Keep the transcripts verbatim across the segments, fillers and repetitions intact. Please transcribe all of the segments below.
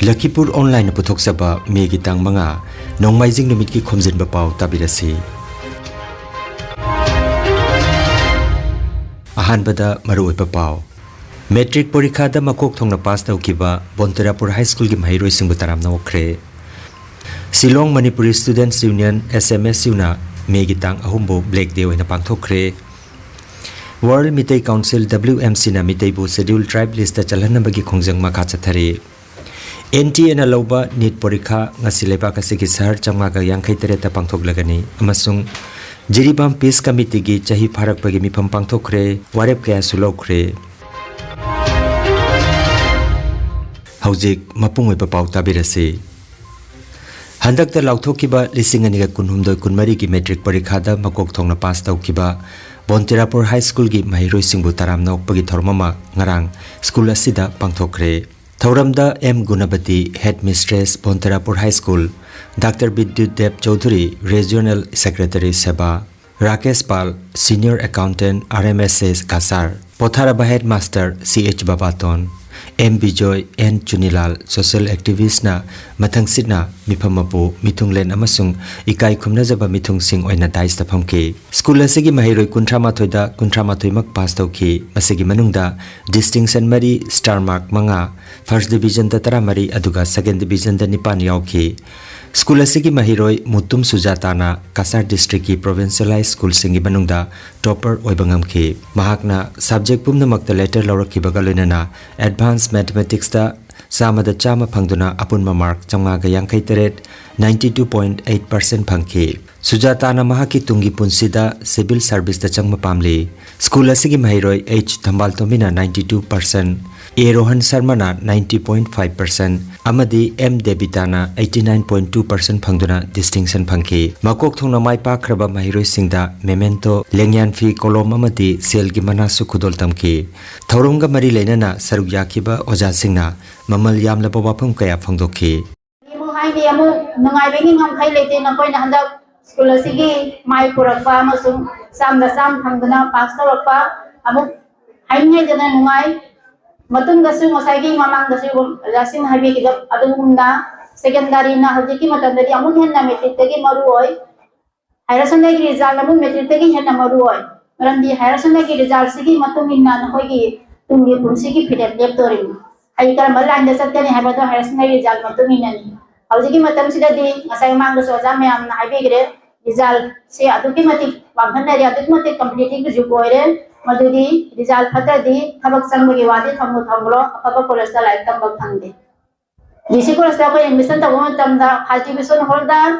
ꯂꯈꯤꯄꯨꯔ ꯑꯣꯟꯂꯥꯏꯟꯅ ꯄꯨꯊꯣꯛꯆꯕ ꯃꯦꯒꯤ ꯇꯥꯡ ꯃꯉꯥ, ꯅꯣꯡꯃꯥꯏꯖꯤꯡ ꯅꯨꯃꯤꯠꯀꯤ ꯈꯣꯝꯖꯤꯟꯕ ꯄꯥꯎ ꯇꯥꯕꯤꯔꯁꯤ꯫ ꯑꯍꯥꯟꯕꯗ ꯃꯔꯨꯑꯣꯏꯕ ꯄꯥꯎ꯫ ꯃꯦꯇ꯭ꯔꯤꯛ ꯄꯣꯔꯤꯈꯥꯗ ꯃꯀꯣꯛ ꯊꯣꯡꯅ ꯄꯥꯁ ꯇꯧꯈꯤꯕ ꯕꯣꯟꯇꯦꯔꯥꯄꯨꯔ ꯍꯥꯏ ꯁ꯭ꯀꯨꯜꯒꯤ ꯃꯍꯩꯔꯣꯏꯁꯤꯡꯕꯨ ꯇꯔꯥꯝꯅ ꯑꯣꯛꯈ꯭ꯔꯦ꯫ ꯁꯤꯂꯣꯡ ꯃꯅꯤꯄꯨꯔꯤ ꯁ꯭ꯇꯨꯗꯦꯟꯠꯁ ꯌꯨꯅꯤꯌꯟ, ꯑꯦꯁ ꯑꯦꯝ ꯑꯦꯁ ꯌꯨꯅ ꯃꯦꯒꯤ ꯇꯥꯡ ꯑꯍꯨꯝꯕꯨ ꯕ꯭ꯂꯦꯛ ꯗꯦ ꯑꯣꯏꯅ ꯄꯥꯡꯊꯣꯛꯈ꯭ꯔꯦ꯫ ꯋꯥꯔꯜ ꯃꯤꯇꯩ ꯀꯥꯎꯟꯁꯤꯜ, ꯗꯕ꯭ꯂꯤꯌꯨ ꯑꯦꯝ ꯁꯤꯅ ꯃꯤꯇꯩꯕꯨ ꯁꯦꯗ꯭ꯌꯨꯜ ꯇ꯭ꯔꯥꯏꯕ ꯂꯤꯁꯇ ꯆꯜꯍꯟꯅꯕꯒꯤ ꯈꯣꯡꯖꯪ ꯃꯈꯥ ꯆꯠꯊꯔꯤ꯫ ꯑꯦꯟ ꯇꯤ ꯑꯦꯅ ꯂꯧꯕ ꯅꯤꯠ ꯄꯣꯔꯤꯈꯥ ꯉꯁꯤ ꯂꯩꯕꯥꯛ ꯑꯁꯤꯒꯤ ꯁꯍꯔ ꯆꯥꯝꯃꯉꯥꯒ ꯌꯥꯡꯈꯩ ꯇꯔꯦꯠꯇ ꯄꯥꯡꯊꯣꯛꯂꯒꯅꯤ ꯑꯃꯁꯨꯡ ꯖꯤꯔꯤꯕꯥꯝ ꯄꯤꯁ ꯀꯃꯤꯇꯤꯒꯤ ꯆꯍꯤ ꯐꯥꯔꯛꯄꯒꯤ ꯃꯤꯐꯝ ꯄꯥꯡꯊꯣꯛꯈ꯭ꯔꯦ, ꯋꯥꯔꯦꯞ ꯀꯌꯥꯁꯨ ꯂꯧꯈ꯭ꯔꯦ꯫ ꯍꯧꯖꯤꯛ ꯃꯄꯨꯡ ꯑꯣꯏꯕ ꯄꯥꯎ ꯇꯥꯕꯤꯔꯁꯤ꯫ ꯍꯟꯗꯛꯇ ꯂꯥꯎꯊꯣꯛꯈꯤꯕ ꯂꯤꯁꯤꯡ ꯑꯅꯤꯒ ꯀꯨꯟꯍꯨꯝꯗꯣꯏ ꯀꯨꯟꯃꯔꯤꯒꯤ ꯃꯦꯇ꯭ꯔꯤꯛ ꯄꯔꯤꯈꯥꯗ ꯃꯀꯣꯛ ꯊꯣꯡꯅ ꯄꯥꯁ ꯇꯧꯈꯤꯕ ꯕꯣꯟꯇꯤꯔꯥꯄꯨꯔ ꯍꯥꯏ ꯁ꯭ꯀꯨꯜꯒꯤ ꯃꯍꯩꯔꯣꯏꯁꯤꯡꯕꯨ ꯇꯔꯥꯝꯅ ꯑꯣꯛꯄꯒꯤ ꯊꯧꯔꯝ ꯑꯃ ꯉꯔꯥꯡ ꯁ꯭ꯀꯨꯜ ꯑꯁꯤꯗ ꯄꯥꯡꯊꯣꯛꯈ꯭ꯔꯦ꯫ ꯊꯧꯔꯝꯗ M Gunabati, headmistress, Bonterapur high school, doctor Bidyut Deb Chaudhuri, regional secretary SEBA, Rakesh Pal, senior accountant, R M S S Cachar, ꯄꯣꯊꯥꯔꯕ headmaster C H Babaton, M Bijoy, N Chunilal, social ꯑꯦꯛꯇꯤꯚꯤꯁ꯭ꯠꯅ ꯃꯊꯪꯁꯤꯠꯅ ꯃꯤꯐꯝ ꯃꯄꯨ, ꯃꯤꯊꯨꯡꯂꯦꯟ ꯑꯃꯁꯨꯡ ꯏꯀꯥꯏ ꯈꯨꯝꯅꯖꯕ ꯃꯤꯊꯨꯡꯁꯤꯡ ꯑꯣꯏꯅ ꯗꯥꯏꯁꯇ ꯐꯝꯈꯤ꯫ ꯁ꯭ꯀꯨꯜ ꯑꯁꯤꯒꯤ ꯃꯍꯩꯔꯣꯏ ꯀꯨꯟꯊ꯭ꯔꯥ ꯃꯥꯊꯣꯏꯗ ꯀꯨꯟꯊ꯭ꯔꯥ ꯃꯥꯊꯣꯏꯃꯛ ꯄꯥꯁ ꯇꯧꯈꯤ꯫ ꯃꯁꯤꯒꯤ ꯃꯅꯨꯡꯗ ꯗꯤꯁꯇꯤꯡꯁꯟ ꯃꯔꯤ, ꯁ꯭ꯇꯥꯔ ꯃꯥꯔꯛ ꯃꯉꯥ, ꯐꯥꯔꯁ ꯗꯤꯕꯤꯖꯟꯗ ꯇꯔꯥꯃꯔꯤ, ꯑꯗꯨꯒ ꯁꯦꯀꯦꯟ ꯗꯤꯕꯤꯖꯟꯗ ꯅꯤꯄꯥꯟ ꯌꯥꯎꯈꯤ꯫ ꯁ꯭ꯀꯨꯜ ꯑꯁꯤꯒꯤ ꯃꯍꯩꯔꯣꯏ ꯃꯨꯇꯨꯝ ꯁꯨꯖꯥꯇꯥꯅ ꯀꯁꯥꯔ ꯗꯤꯁꯇ꯭ꯔꯤꯛꯀꯤ ꯄ꯭ꯔꯣꯚꯤꯟꯁꯤꯌꯦꯂꯥꯏꯖ ꯁ꯭ꯀꯨꯜꯁꯤꯡꯒꯤ ꯃꯅꯨꯡꯗ ꯇꯣꯄꯔ ꯑꯣꯏꯕ ꯉꯝꯈꯤ꯫ ꯃꯍꯥꯛꯅ ꯁꯕꯖꯦꯛ ꯄꯨꯝꯅꯃꯛꯇ ꯂꯦꯇꯔ ꯂꯧꯔꯛꯈꯤꯕꯒ ꯂꯣꯏꯅꯅ ꯑꯦꯗꯚꯥꯟꯁ ꯃꯦꯊꯃꯦꯇꯤꯛꯁꯇ ꯆꯥꯝꯃꯗ ꯆꯥꯝꯃ ꯐꯪꯗꯨꯅ ꯑꯄꯨꯟꯕ ꯃꯥꯔꯛ ꯆꯥꯝꯃꯉꯥꯒ ꯌꯥꯡꯈꯩ ꯇꯔꯦꯠ, ninety two point eight percent, ꯐꯪꯈꯤ꯫ ꯁꯨꯖꯥꯇꯥꯅ ꯃꯍꯥꯛꯀꯤ ꯇꯨꯡꯒꯤ ꯄꯨꯟꯁꯤꯗ ꯁꯤꯚꯤꯜ ꯁꯔꯚꯤꯁꯇ ꯆꯪꯕ ꯄꯥꯝꯂꯤ꯫ ꯁ꯭ꯀꯨꯜ ꯑꯁꯤꯒꯤ ꯃꯍꯩꯔꯣꯏ ꯑꯩꯆ ꯊꯝꯕꯥꯜꯇꯣꯝꯕꯤꯅ ninety two percent, A Rohan ꯁꯔꯃꯅ ninety point five percent ꯑꯃꯗꯤ ꯑꯦꯝ ꯗꯦꯕꯤꯇꯥꯅ eighty nine point two percent ꯐꯪꯗꯨꯅ ꯗꯤꯁꯇꯤꯡꯁꯟ ꯐꯪꯈꯤ꯫ ꯃꯀꯣꯛ ꯊꯣꯡꯅ ꯃꯥꯏ ꯄꯥꯛꯈ꯭ꯔꯕ ꯃꯍꯩꯔꯣꯏꯁꯤꯡꯗ ꯃꯦꯃꯦꯟꯇꯣ, ꯂꯦꯡꯌꯥꯟꯐꯤ, ꯀꯣꯂꯣꯝ ꯑꯃꯗꯤ ꯁꯦꯜꯒꯤ ꯃꯅꯥꯁꯨ ꯈꯨꯗꯣꯜ ꯇꯝꯈꯤ꯫ ꯊꯧꯔꯝꯒ ꯃꯔꯤ ꯂꯩꯅꯅ ꯁꯔꯨꯛ ꯌꯥꯈꯤꯕ ꯑꯣꯖꯥꯁꯤꯡꯅ ꯃꯃꯜ ꯌꯥꯝꯂꯕ ꯋꯥꯐꯝ ꯀꯌꯥ ꯐꯣꯡꯗꯣꯛꯈꯤ꯫ ꯑꯃꯨꯛ ꯍꯥꯏꯅꯤ, ꯑꯃꯨꯛ ꯅꯨꯡꯉꯥꯏꯕꯒꯤ ꯉꯝꯈꯩ ꯂꯩꯇꯦ꯫ ꯅꯈꯣꯏꯅ ꯍꯟꯗꯛ ꯁ꯭ꯀꯨꯜ ꯑꯁꯤꯒꯤ ꯃꯥꯏ ꯄꯨꯔꯛꯄ ꯑꯃꯁꯨꯡ ꯆꯥꯝꯗ ꯆꯥꯝ ꯐꯪꯗꯨꯅ ꯄꯥꯁ ꯇꯧꯔꯛꯄ ꯑꯃꯨꯛ ꯍꯥꯏꯅꯤꯡꯉꯥꯏꯗꯅ ꯅꯨꯡꯉꯥꯏ꯫ ꯃꯇꯨꯡꯗꯁꯨ ꯉꯁꯥꯏꯒꯤ ꯃꯃꯥꯡꯗꯁꯨ ꯑꯣꯖꯥꯁꯤꯡꯅ ꯍꯥꯏꯕꯤꯈꯤꯕ ꯑꯗꯨꯒꯨꯝꯅ ꯁꯦꯀꯦꯟꯗꯔꯤꯅ ꯍꯧꯖꯤꯛꯀꯤ ꯃꯇꯝꯗꯗꯤ ꯑꯃꯨꯛ ꯍꯦꯟꯅ ꯃꯦꯇ꯭ꯔꯤꯛꯇꯒꯤ ꯃꯔꯨ ꯑꯣꯏ꯫ ꯍꯥꯌꯔ ꯁꯦꯀꯦꯟꯗꯔꯤꯒꯤ ꯔꯤꯖꯜꯅ ꯑꯃꯨꯛ ꯃꯦꯇ꯭ꯔꯤꯛꯇꯒꯤ ꯍꯦꯟꯅ ꯃꯔꯨ ꯑꯣꯏ꯫ ꯃꯔꯝꯗꯤ ꯍꯥꯌꯔ ꯁꯦꯀꯦꯟꯗꯔꯤꯒꯤ ꯔꯤꯖꯜꯁꯤꯒꯤ ꯃꯇꯨꯡ ꯏꯟꯅ ꯅꯈꯣꯏꯒꯤ ꯇꯨꯡꯒꯤ ꯄꯨꯟꯁꯤꯒꯤ ꯐꯤꯔꯦꯞ ꯂꯦꯞꯇꯣꯔꯤꯕꯅꯤ꯫ ꯑꯩ ꯀꯔꯝꯕ ꯂꯥꯏꯟꯗ ꯆꯠꯀꯅꯤ ꯍꯥꯏꯕꯗꯣ ꯍꯥꯌꯔ ꯁꯦꯀꯦꯟꯗꯔꯤꯒꯤ ꯔꯤꯖꯜ ꯃꯇꯨꯡ ꯏꯟꯅꯅꯤ꯫ ꯍꯧꯖꯤꯛꯀꯤ ꯃꯇꯝꯁꯤꯗꯗꯤ ꯉꯁꯥꯏ ꯃꯃꯥꯡꯗꯁꯨ ꯑꯣꯖꯥ ꯃꯌꯥꯝꯅ ꯍꯥꯏꯕꯤꯈ꯭ꯔꯦ, ꯔꯤꯖꯜꯁꯦ ꯑꯗꯨꯛꯀꯤ ꯃꯇꯤꯛ ꯋꯥꯡꯈꯠꯅꯔꯦ, ꯑꯗꯨꯛꯀꯤ ꯃꯇꯤꯛ ꯀꯝꯄꯤꯇꯤꯇꯤꯚ ꯖꯨꯒ ꯑꯣꯏꯔꯦ꯫ ꯃꯗꯨꯗꯤ ꯔꯤꯖꯜ ꯐꯠꯇ꯭ꯔꯗꯤ ꯊꯕꯛ ꯆꯪꯕꯒꯤ ꯋꯥꯗꯤ ꯊꯝꯃꯨ ꯊꯝꯈ꯭ꯔꯣ, ꯑꯐꯕ ꯀꯣꯂꯦꯖꯇ ꯂꯥꯏꯔꯤꯛ ꯇꯝꯕ ꯐꯪꯗꯦ꯫ ꯖꯤ ꯁꯤ ꯀꯣꯂꯦꯖꯇ ꯑꯩꯈꯣꯏ ꯑꯦꯗꯃꯤꯁꯟ ꯇꯧꯕ ꯃꯇꯝꯗ first division holder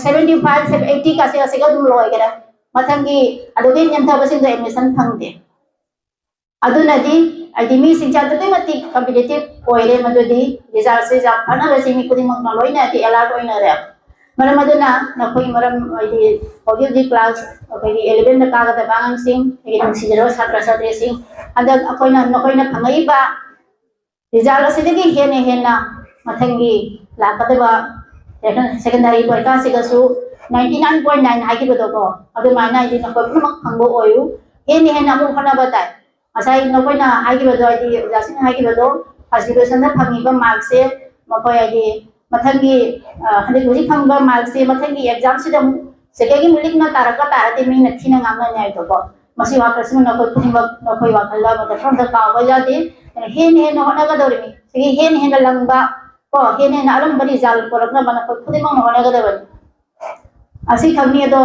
seventy five, eighty ꯀꯥꯁꯦ ꯑꯁꯤꯒ ꯑꯗꯨꯝ ꯂꯣꯏꯈꯔꯦ꯫ ꯃꯊꯪꯒꯤ ꯑꯗꯨꯗꯒꯤ ꯅꯦꯝꯊꯕꯁꯤꯡꯗꯣ ꯑꯦꯗꯃꯤꯁꯟ ꯐꯪꯗꯦ꯫ ꯑꯗꯨꯅꯗꯤ ꯍꯥꯏꯗꯤ ꯃꯤꯁꯤꯡꯁꯦ ꯑꯗꯨꯛꯀꯤ ꯃꯇꯤꯛ ꯀꯝꯄꯤꯇꯤꯇꯤꯚ ꯑꯣꯏꯔꯦ, ꯃꯗꯨꯗꯤ ꯔꯤꯖꯜꯁꯦ ꯌꯥꯝ ꯐꯅꯕꯁꯤ ꯃꯤ ꯈꯨꯗꯤꯡꯃꯛꯅ ꯂꯣꯏꯅ ꯍꯥꯏꯗꯤ ꯑꯦꯂꯥꯔꯠ ꯑꯣꯏꯅꯔꯦ꯫ ꯃꯔꯝ ꯑꯗꯨꯅ ꯅꯈꯣꯏ ꯃꯔꯝ ꯍꯥꯏꯗꯤ ꯍꯧꯖꯤꯛ ꯍꯧꯖꯤꯛ ꯀ꯭ꯂꯥꯁ ꯑꯩꯈꯣꯏꯒꯤ ꯑꯦꯂꯦꯚꯦꯟꯗ ꯀꯥꯒꯗꯕ ꯑꯉꯥꯡꯁꯤꯡ, ꯑꯩꯒꯤ ꯅꯨꯡꯁꯤꯖꯔꯕ ꯁꯥꯇ꯭ꯔ ꯁꯥꯇ꯭ꯔꯤꯁꯤꯡ, ꯍꯟꯗꯛ ꯑꯩꯈꯣꯏꯅ ꯅꯈꯣꯏꯅ ꯐꯪꯉꯛꯏꯕ ꯔꯤꯖꯜ ꯑꯁꯤꯗꯒꯤ ꯍꯦꯟꯅ ꯍꯦꯟꯅ ꯃꯊꯪꯒꯤ ꯂꯥꯛꯀꯗꯕ ꯁꯦꯀꯦꯟꯗꯔꯤ ꯄꯔꯤꯈꯥꯁꯤꯗꯁꯨ ꯅꯥꯏꯟꯇꯤ ꯅꯥꯏꯟ ꯄꯣꯏꯟ ꯅꯥꯏꯟ ꯍꯥꯏꯈꯤꯕꯗꯣꯀꯣ, ꯑꯗꯨꯃꯥꯏꯅ ꯍꯥꯏꯗꯤ ꯅꯈꯣꯏ ꯄꯨꯝꯅꯃꯛ ꯐꯪꯕ ꯑꯣꯏꯌꯨ꯫ ꯍꯦꯟꯅ ꯍꯦꯟꯅ ꯑꯃꯨꯛ ꯍꯣꯠꯅꯕ ꯇꯥꯏ꯫ ꯉꯁꯥꯏ ꯅꯈꯣꯏꯅ ꯍꯥꯏꯈꯤꯕꯗꯣ, ꯍꯥꯏꯗꯤ ꯑꯣꯖꯥꯁꯤꯡꯅ ꯍꯥꯏꯈꯤꯕꯗꯣ, ꯐꯥꯔꯁ ꯗꯤꯕꯤꯖꯟꯗ ꯐꯪꯉꯤꯕ ꯃꯥꯔꯛꯁꯦ ꯃꯈꯣꯏ ꯍꯥꯏꯗꯤ ꯃꯊꯪꯒꯤ, ꯑ, ꯍꯧꯖꯤꯛ ꯍꯧꯖꯤꯛ ꯐꯪꯕ ꯃꯥꯔꯛꯁꯦ ꯃꯊꯪꯒꯤ ꯑꯦꯛꯖꯥꯝꯁꯤꯗ ꯑꯃꯨꯛ ꯁꯦꯀꯦꯟꯒꯤ ꯃꯨꯂꯤꯛꯅ ꯇꯥꯔꯛꯄ ꯇꯥꯔꯗꯤ ꯃꯤꯅ ꯊꯤꯅ ꯉꯥꯡꯅꯅꯤ ꯍꯥꯏꯕꯗꯣꯀꯣ꯫ ꯃꯁꯤ ꯋꯥꯈꯜꯁꯤꯃ ꯅꯈꯣꯏ ꯈꯨꯗꯤꯡꯃꯛ ꯅꯈꯣꯏ ꯋꯥꯈꯜꯗ ꯑꯃꯗ ꯈꯔꯗ ꯀꯥꯎꯕ ꯌꯥꯗꯦ꯫ ꯑꯗꯨꯅ ꯍꯦꯟꯅ ꯍꯦꯟꯅ ꯍꯣꯠꯅꯒꯗꯧꯔꯤꯕꯅꯤ꯫ ꯁꯤꯒꯤ ꯍꯦꯟꯅ ꯍꯦꯟꯅ ꯂꯪꯕ ꯀꯣ, ꯍꯦꯟꯅ ꯍꯦꯟꯅ ꯑꯔꯨꯝꯕ ꯔꯤꯖꯜ ꯄꯨꯔꯛꯅꯕ ꯅꯈꯣꯏ ꯈꯨꯗꯤꯡꯃꯛꯅ ꯍꯣꯠꯅꯒꯗꯕꯅꯤ꯫ ꯑꯁꯤ ꯈꯪꯉꯤ꯫ ꯑꯗꯣ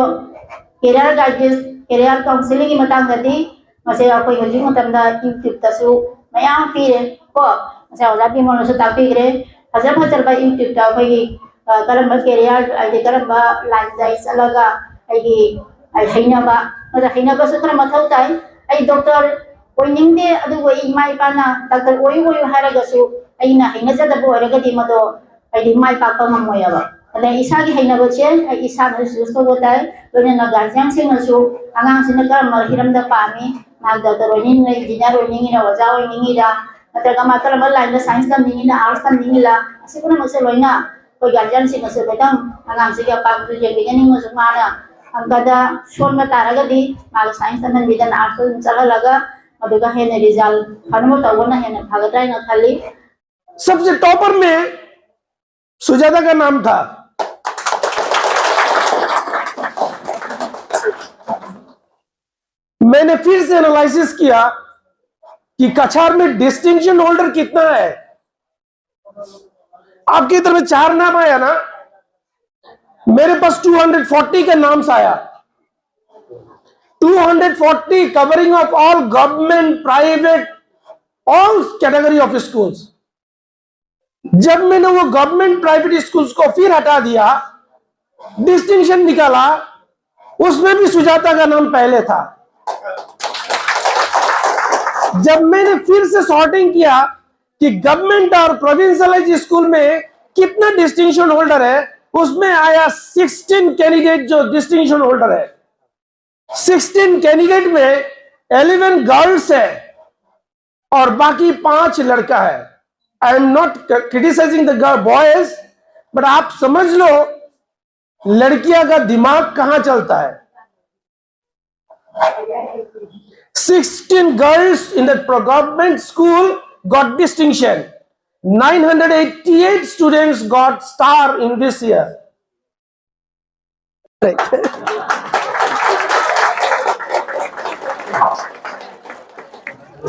career guidance, career counselling ꯒꯤ ꯃꯇꯥꯡꯗꯗꯤ ꯃꯁꯦ ꯑꯩꯈꯣꯏ ꯍꯧꯖꯤꯛ ꯃꯇꯝꯗ YouTube ꯇꯁꯨ ꯃꯌꯥꯝ ꯄꯤꯔꯦ ꯀꯣ꯫ ꯉꯁꯥꯏ ꯑꯣꯖꯥ ꯕꯤꯃꯣꯜꯅꯁꯨ ꯇꯥꯛꯄꯤꯈ꯭ꯔꯦ꯫ ꯐꯖ ꯐꯖꯕ YouTube ꯇ ꯑꯩꯈꯣꯏꯒꯤ, ꯑ, ꯀꯔꯝꯕ career, ꯍꯥꯏꯗꯤ ꯀꯔꯝꯕ line ꯗ ꯑꯩ ꯆꯠꯂꯒ ꯑꯩꯒꯤ, ꯑꯩ ꯍꯩꯅꯕ, ꯑꯗ ꯍꯩꯅꯕꯁꯨ ꯈꯔ ꯃꯊꯧ ꯇꯥꯏ꯫ ꯑꯩ doctor ꯑꯣꯏꯅꯤꯡꯗꯦ, ꯑꯗꯨꯕꯨ ꯑꯩ ꯏꯃꯥ ꯏꯄꯥꯅ doctor ꯑꯣꯏꯌꯨ ꯑꯣꯏꯌꯨ ꯍꯥꯏꯔꯒꯁꯨ ꯑꯩꯅ ꯍꯩꯅꯖꯗꯕ ꯑꯣꯏꯔꯒꯗꯤ ꯃꯗꯣ ꯍꯥꯏꯗꯤ ꯃꯥꯏ ꯄꯥꯛꯄ ꯉꯝꯃꯣꯏꯕ꯫ ꯑꯗꯩ ꯏꯁꯥꯒꯤ ꯍꯩꯅꯕꯁꯦ ꯑꯩ ꯏꯁꯥꯅꯁꯨ choose ꯇꯧꯕ ꯇꯥꯏ, ꯂꯣꯏꯅꯅ guardian ꯁꯤꯡꯅꯁꯨ ꯑꯉꯥꯡꯁꯤꯅ ꯀꯔꯝꯕ ꯍꯤꯔꯝꯗ ꯄꯥꯝꯃꯤ, ꯃꯥ doctor ꯑꯣꯏꯅꯤꯡꯉꯤꯔ, engineer ꯑꯣꯏꯅꯤꯡꯉꯤꯔ, ꯑꯣꯖꯥ ꯑꯣꯏꯅꯤꯡꯉꯤꯔ, ꯅꯠꯇ꯭ꯔꯒ ꯃꯥ ꯀꯔꯝꯕ line ꯗ science ꯇꯝꯅꯤꯡꯉꯤꯔ, arts ꯇꯝꯅꯤꯡꯉꯤꯔ, ꯑꯁꯤ ꯄꯨꯝꯅꯃꯛꯁꯦ ꯂꯣꯏꯅ ꯑꯩꯈꯣꯏ guardian ꯁꯤꯡꯅꯁꯨ ꯈꯤꯇꯪ ꯑꯉꯥꯡꯁꯤꯒꯤ ꯑꯄꯥꯝꯕꯗꯨ ꯌꯦꯡꯕꯤꯒꯅꯤ꯫ ꯑꯃꯁꯨꯡ ꯃꯥꯅ ꯑꯪꯀꯗ ꯁꯣꯟꯕ ꯇꯥꯔꯒꯗꯤ ꯃꯥꯒ science ꯇꯝꯍꯟꯕꯤꯗꯅ arts ꯇ ꯑꯗꯨꯝ ꯆꯠꯍꯜꯂꯒ ꯑꯗꯨꯒ ꯍꯦꯟꯅ ꯔꯤꯖꯜ ꯐꯅꯕ ꯇꯧꯕꯅ ꯍꯦꯟꯅ ꯐꯒꯗ꯭ꯔꯥ ꯍꯥꯏꯅ ꯈꯜꯂꯤ꯫ सबसे टॉपर में सुजाता का नाम था। मैंने फिर से एनालिसिस किया कि कछार में डिस्टिंक्शन होल्डर कितना है। आपकी तरफ चार नाम आया ना, मेरे पास टू हंड्रेड फोर्टी का नाम्स आया। Two hundred forty covering of all government, private, all category of schools. जब मैंने वो गवर्नमेंट प्राइवेट स्कूल्स को फिर हटा दिया, डिस्टिंक्शन निकाला, उसमें भी सुजाता का नाम पहले था। जब मैंने फिर से सॉर्टिंग किया कि गवर्नमेंट और प्रोविंशियलाइज स्कूल में कितना डिस्टिंक्शन होल्डर है, उसमें आया सिक्सटीन कैंडिडेट जो डिस्टिंक्शन होल्डर है। सिक्सटीन कैंडिडेट में इलेवन गर्ल्स है और बाकी पांच लड़का है। I am not criticizing the girl, boys, but आप समझ लो लड़कियां का दिमाग कहां चलता है। Sixteen girls in the government school got distinction. Nine hundred eighty-eight students got star in this year.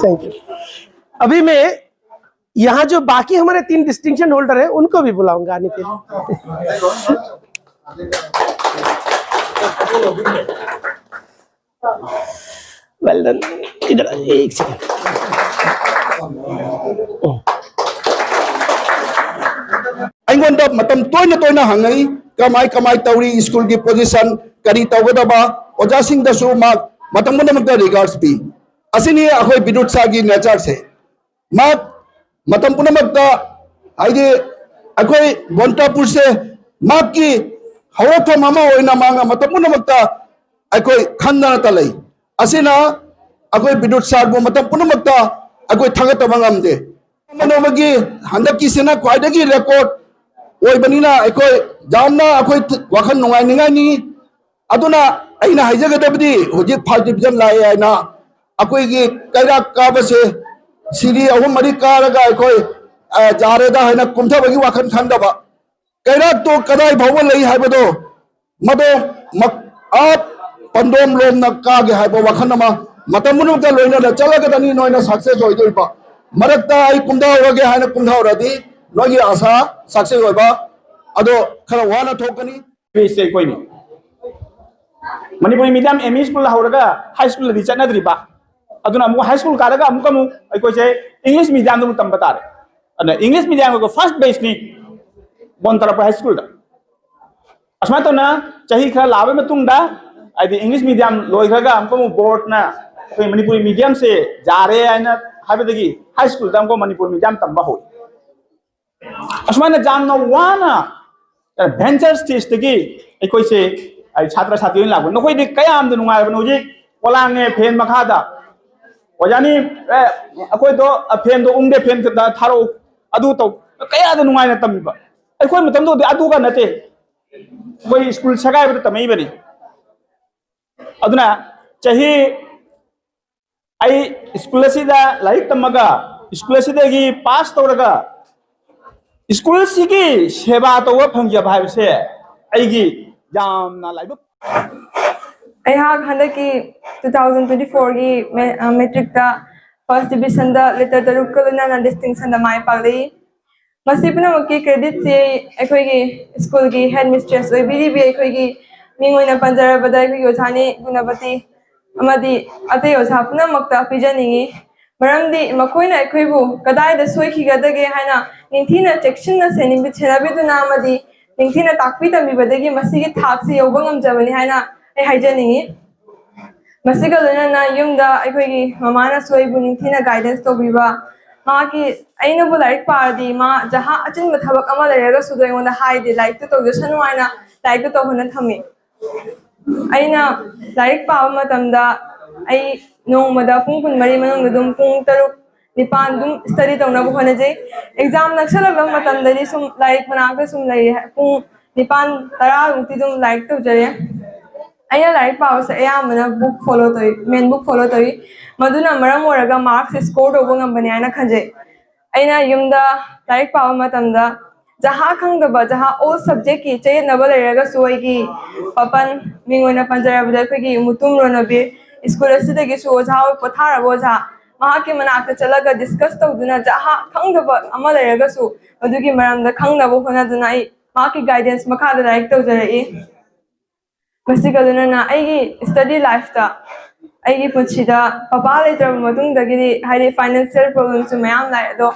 Thank you. अभी मैं यहाँ जो बाकी हमारे तीन डिस्टिंक्शन होल्डर हैं, उनको भी बुलाऊंगा आने के लिए। Well done. इधर आ, एक सेकंड। ꯑꯩꯉꯣꯟꯗ ꯃꯇꯝ ꯇꯣꯏꯅ ꯇꯣꯏꯅ ꯍꯪꯉꯛꯏ, ꯀꯃꯥꯏ ꯀꯃꯥꯏ ꯇꯧꯔꯤ, ꯁ꯭ꯀꯨꯜꯒꯤ ꯄꯣꯖꯤꯁꯟ ꯀꯔꯤ ꯇꯧꯒꯗꯕ꯫ ꯑꯣꯖꯥꯁꯤꯡꯗꯁꯨ ꯃꯥ ꯃꯇꯝ ꯄꯨꯝꯅꯃꯛꯇ ꯔꯤꯒꯥꯔꯗꯁ ꯄꯤ꯫ ꯑꯁꯤꯅꯤ ꯑꯩꯈꯣꯏ ꯕꯤꯗꯨꯠ ꯁꯥꯔꯒꯤ ꯅꯦꯆꯔꯁꯦ꯫ ꯃꯍꯥꯛ ꯃꯇꯝ ꯄꯨꯝꯅꯃꯛꯇ, ꯍꯥꯏꯗꯤ, ꯑꯩꯈꯣꯏ ꯕꯣꯟꯇꯥꯄꯨꯔꯁꯦ ꯃꯍꯥꯛꯀꯤ ꯍꯧꯔꯛꯐꯝ ꯑꯃ ꯑꯣꯏꯅ ꯃꯥꯅ ꯃꯇꯝ ꯄꯨꯝꯅꯃꯛꯇ ꯑꯩꯈꯣꯏ ꯈꯟꯗꯅꯇ ꯂꯩ꯫ ꯑꯁꯤꯅ ꯑꯩꯈꯣꯏ ꯕꯤꯗꯨꯠ ꯁꯥꯔꯕꯨ ꯃꯇꯝ ꯄꯨꯝꯅꯃꯛꯇ ꯑꯩꯈꯣꯏ ꯊꯥꯒꯠꯇꯕ ꯉꯝꯗꯦ꯫ ꯃꯅꯣꯕꯒꯤ ꯍꯟꯗꯛꯀꯤꯁꯤꯅ ꯈ꯭ꯋꯥꯏꯗꯒꯤ ꯔꯦꯀꯣꯔꯗ ꯑꯣꯏꯕꯅꯤꯅ ꯑꯩꯈꯣꯏ ꯌꯥꯝꯅ ꯑꯩꯈꯣꯏ ꯋꯥꯈꯜ ꯅꯨꯡꯉꯥꯏꯅꯤꯡꯉꯥꯏꯅꯤ꯫ ꯑꯗꯨꯅ ꯑꯩꯅ ꯍꯥꯏꯖꯒꯗꯕꯗꯤ ꯍꯧꯖꯤꯛ ꯐꯥꯔꯁ ꯗꯤꯕꯤꯖꯟ ꯂꯥꯛꯑꯦ ꯍꯥꯏꯅ ꯑꯩꯈꯣꯏꯒꯤ ꯀꯩꯔꯥꯛ ꯀꯥꯕꯁꯦ ꯁꯤꯔꯤ ꯑꯍꯨꯝ ꯃꯔꯤ ꯀꯥꯔꯒ ꯑꯩꯈꯣꯏ, ꯑ, ꯌꯥꯔꯦꯗ ꯍꯥꯏꯅ ꯀꯨꯝꯊꯕꯒꯤ ꯋꯥꯈꯜ ꯈꯟꯗꯕ, ꯀꯩꯔꯥꯛꯇꯣ ꯀꯗꯥꯏ ꯐꯥꯎꯕ ꯂꯩ ꯍꯥꯏꯕꯗꯣ, ꯃꯗꯣ ꯃꯛ-, ꯑꯥ ꯄꯟꯗꯣꯝ ꯂꯣꯝꯅ ꯀꯥꯒꯦ ꯍꯥꯏꯕ ꯋꯥꯈꯜ ꯑꯃ ꯃꯇꯝ ꯄꯨꯝꯅꯃꯛꯇ ꯂꯣꯏꯅꯅ ꯆꯠꯂꯒꯗꯅꯤ ꯅꯣꯏꯅ success ꯑꯣꯏꯗꯣꯏꯕ꯫ ꯃꯔꯛꯇ ꯑꯩ ꯀꯨꯝꯊꯍꯧꯔꯒꯦ ꯍꯥꯏꯅ ꯀꯨꯝꯊꯍꯧꯔꯗꯤ ꯅꯣꯏꯒꯤ ꯑꯁꯥ success ꯑꯣꯏꯕ ꯑꯗꯣ ꯈꯔ ꯋꯥꯅ ꯊꯣꯛꯀꯅꯤ꯫ ꯁꯦ ꯑꯩꯈꯣꯏꯅꯤ Manipuri medium M E school ꯍꯧꯔꯒ high school ꯗꯤ ꯆꯠꯅꯗ꯭ꯔꯤꯕ, ꯑꯗꯨꯅ ꯑꯃꯨꯛ high school ꯀꯥꯔꯒ ꯑꯃꯨꯛꯀ ꯑꯃꯨꯛ ꯑꯩꯈꯣꯏꯁꯦ English medium ꯗ ꯑꯃꯨꯛ ꯇꯝꯕ ꯇꯥꯔꯦ꯫ ꯑꯗꯨꯅ English medium ꯒꯤ first batch ꯅꯤ ꯕꯣꯟ ꯇꯥꯔꯛꯄ high school ꯗ꯫ ꯑꯁꯨꯃꯥꯏꯅ ꯇꯧꯅ ꯆꯍꯤ ꯈꯔ ꯂꯥꯛꯑꯕ ꯃꯇꯨꯡꯗ, ꯍꯥꯏꯗꯤ English medium ꯂꯣꯏꯈ꯭ꯔꯒ ꯑꯃꯨꯛꯀ ꯑꯃꯨꯛ board ꯅ ꯑꯩꯈꯣꯏ ꯃꯅꯤꯄꯨꯔꯤ medium ꯁꯦ ꯌꯥꯔꯦ ꯍꯥꯏꯅ ꯍꯥꯏꯕꯗꯒꯤ high school ꯗ ꯑꯃꯨꯛꯀ ꯃꯅꯤꯄꯨꯔꯤ medium ꯇꯝꯕ ꯍꯧꯏ꯫ ꯑꯁꯨꯃꯥꯏꯅ ꯌꯥꯝꯅ ꯋꯥꯅ venture stage ꯇꯒꯤ ꯑꯩꯈꯣꯏꯁꯦ, ꯑꯩ ꯁꯥꯇ꯭ꯔ ꯁꯥꯇ꯭ꯔꯤ ꯑꯣꯏꯅ ꯂꯥꯛꯄ, ꯅꯈꯣꯏꯗꯤ ꯀꯌꯥꯝꯗ ꯅꯨꯡꯉꯥꯏꯔꯕꯅꯣ꯫ ꯍꯧꯖꯤꯛ ꯄꯣꯂꯥꯡꯉꯦ fan ꯃꯈꯥꯗ, ꯑꯣꯖꯥꯅꯤ, ꯑꯦ, ꯑꯩꯈꯣꯏꯗꯣ, ꯑ, fan ꯗꯣ ꯎꯪꯗꯦ, fan ꯈꯛꯇ ꯊꯥꯔꯛꯎ, ꯑꯗꯨ ꯇꯧ, ꯀꯌꯥꯗ ꯅꯨꯡꯉꯥꯏꯅ ꯇꯝꯃꯤꯕ꯫ ꯑꯩꯈꯣꯏ ꯃꯇꯝꯗꯨꯗꯤ ꯑꯗꯨꯒ ꯅꯠꯇꯦ, ꯑꯩꯈꯣꯏ school ꯁꯦꯒꯥꯏꯕꯗ ꯇꯝꯃꯛꯏꯕꯅꯤ꯫ ꯑꯗꯨꯅ ꯆꯍꯤ ꯑꯩ school ꯑꯁꯤꯗ ꯂꯥꯏꯔꯤꯛ ꯇꯝꯃꯒ, school ꯑꯁꯤꯗꯒꯤ pass ꯇꯧꯔꯒ, school ꯑꯁꯤꯒꯤ ꯁꯦꯕꯥ ꯇꯧꯕ ꯐꯪꯖꯕ ꯍꯥꯏꯕꯁꯦ ꯑꯩꯒꯤ ꯌꯥꯝꯅ ꯂꯥꯏꯕꯛ꯫ ꯑꯩꯍꯥꯛ ꯍꯟꯗꯛꯀꯤ two thousand twenty four ꯒꯤ ꯃꯦ-, ꯑ, matric ꯇ first division ꯗ letter ꯇꯔꯨꯛꯀ ꯂꯣꯏꯅꯅ distinction ꯗ ꯃꯥꯏ ꯄꯥꯛꯂꯛꯏ꯫ ꯃꯁꯤ ꯄꯨꯝꯅꯃꯛꯀꯤ credit ꯁꯦ ꯑꯩꯈꯣꯏꯒꯤ school ꯒꯤ head mistress ꯑꯣꯏꯕꯤꯔꯤꯕꯤ ꯑꯩꯈꯣꯏꯒꯤ ꯃꯤꯡ ꯑꯣꯏꯅ ꯄꯟꯖꯔꯕꯗ ꯑꯩꯈꯣꯏꯒꯤ ꯑꯣꯖꯥꯅꯤ ꯒꯨꯅꯕꯇꯤ ꯑꯃꯗꯤ ꯑꯇꯩ ꯑꯣꯖꯥ ꯄꯨꯝꯅꯃꯛꯇ ꯄꯤꯖꯅꯤꯡꯏ꯫ ꯃꯔꯝꯗꯤ ꯃꯈꯣꯏꯅ ꯑꯩꯈꯣꯏꯕꯨ ꯀꯗꯥꯏꯗ ꯁꯣꯏꯈꯤꯒꯗꯒꯦ ꯍꯥꯏꯅ ꯅꯤꯡꯊꯤꯅ ꯆꯦꯛꯁꯤꯟꯅ ꯁꯦꯟꯅꯕꯤ-, ꯁꯦꯟꯅꯕꯤꯗꯨꯅ ꯑꯃꯗꯤ ꯅꯤꯡꯊꯤꯅ ꯇꯥꯛꯄꯤ ꯇꯝꯕꯤꯕꯗꯒꯤ ꯃꯁꯤꯒꯤ ꯊꯥꯛꯁꯤ ꯌꯧꯕ ꯉꯝꯖꯕꯅꯤ ꯍꯥꯏꯅ ꯑꯩ ꯍꯥꯏꯖꯅꯤꯡꯏ꯫ ꯃꯁꯤꯒ ꯂꯣꯏꯅꯅ ꯌꯨꯝꯗ ꯑꯩꯈꯣꯏꯒꯤ ꯃꯃꯥꯅꯁꯨ ꯑꯩꯕꯨ ꯅꯤꯡꯊꯤꯅ guidance ꯇꯧꯕꯤꯕ, ꯃꯍꯥꯛꯀꯤ, ꯑꯩꯅꯕꯨ ꯂꯥꯏꯔꯤꯛ ꯄꯥꯔꯗꯤ ꯃꯥ ꯖꯍꯥ ꯑꯆꯤꯟꯕ ꯊꯕꯛ ꯑꯃ ꯂꯩꯔꯒꯁꯨ ꯑꯗꯨ ꯑꯩꯉꯣꯟꯗ ꯍꯥꯏꯗꯦ, "ꯂꯥꯏꯔꯤꯛꯇꯨ ꯇꯧꯖꯁꯅꯨ" ꯍꯥꯏꯅ ꯂꯥꯏꯔꯤꯛꯇꯨ ꯇꯧꯍꯟꯅ ꯊꯝꯃꯤ꯫ ꯑꯩꯅ ꯂꯥꯏꯔꯤꯛ ꯄꯥꯕ ꯃꯇꯝꯗ ꯑꯩ ꯅꯣꯡꯃꯗ ꯄꯨꯡ ꯀꯨꯟꯃꯔꯤ ꯃꯅꯨꯡꯗ ꯑꯗꯨꯝ ꯄꯨꯡ ꯇꯔꯨꯛ, ꯅꯤꯄꯥꯟ ꯑꯗꯨꯝ study ꯇꯧꯅꯕ ꯍꯣꯠꯅꯖꯩ꯫ Exam ꯅꯛꯁꯜꯂꯛꯂꯕ ꯃꯇꯝꯗꯗꯤ ꯁꯨꯝ ꯂꯥꯏꯔꯤꯛ ꯃꯅꯥꯛꯇ ꯁꯨꯝ ꯂꯩꯔꯦ꯫ ꯄꯨꯡ ꯅꯤꯄꯥꯟ, ꯇꯔꯥꯃꯨꯛꯇꯤ ꯑꯗꯨꯝ ꯂꯥꯏꯔꯤꯛ ꯇꯧꯖꯔꯦ꯫ ꯑꯩꯅ ꯂꯥꯏꯔꯤꯛ ꯄꯥꯕꯁꯦ ꯑꯌꯥꯝꯕꯅ book follow ꯇꯧꯏ, main book follow ꯇꯧꯏ꯫ ꯃꯗꯨꯅ ꯃꯔꯝ ꯑꯣꯏꯔꯒ marks score ꯇꯧꯕ ꯉꯝꯕꯅꯤ ꯍꯥꯏꯅ ꯈꯟꯖꯩ꯫ ꯑꯩꯅ ꯌꯨꯝꯗ ꯂꯥꯏꯔꯤꯛ ꯄꯥꯕ ꯃꯇꯝꯗ ꯖꯍꯥ ꯈꯪꯗꯕ, ꯖꯍꯥ all subjectꯀꯤ ꯆꯌꯦꯠꯅꯕ ꯂꯩꯔꯒꯁꯨ, ꯑꯩꯒꯤ ꯄꯥꯄꯟ, ꯃꯤꯡ ꯑꯣꯏꯅ ꯄꯟꯖꯔꯕꯗ ꯑꯩꯈꯣꯏꯒꯤ ꯃꯨꯇꯨꯝ ꯔꯣꯅꯕꯤꯔ, school ꯑꯁꯤꯗꯒꯤꯁꯨ ꯑꯣꯖꯥ ꯑꯣꯏ-, ꯄꯣꯊꯥꯔꯕ ꯑꯣꯖꯥ, ꯃꯍꯥꯛꯀꯤ ꯃꯅꯥꯛꯇ ꯆꯠꯂꯒ discuss ꯇꯧꯗꯨꯅ, ꯖꯍꯥ ꯈꯪꯗꯕ ꯑꯃ ꯂꯩꯔꯒꯁꯨ ꯃꯗꯨꯒꯤ ꯃꯔꯝꯗ ꯈꯪꯅꯕ ꯍꯣꯠꯅꯗꯨꯅ ꯑꯩ ꯃꯍꯥꯛꯀꯤ guidance ꯃꯈꯥꯗ ꯂꯥꯏꯔꯤꯛ ꯇꯧꯖꯔꯛꯏ꯫ ꯃꯁꯤꯒ ꯂꯣꯏꯅꯅ ꯑꯩꯒꯤ study lifeꯇ, ꯑꯩꯒꯤ ꯄꯨꯟꯁꯤꯗ ꯄꯄꯥ ꯂꯩꯇ꯭ꯔꯕ ꯃꯇꯨꯡꯗꯒꯤꯗꯤ, ꯍꯥꯏꯗꯤ, financial problemꯁꯨ ꯃꯌꯥꯝ ꯂꯥꯛꯑꯦ, ꯑꯗꯣ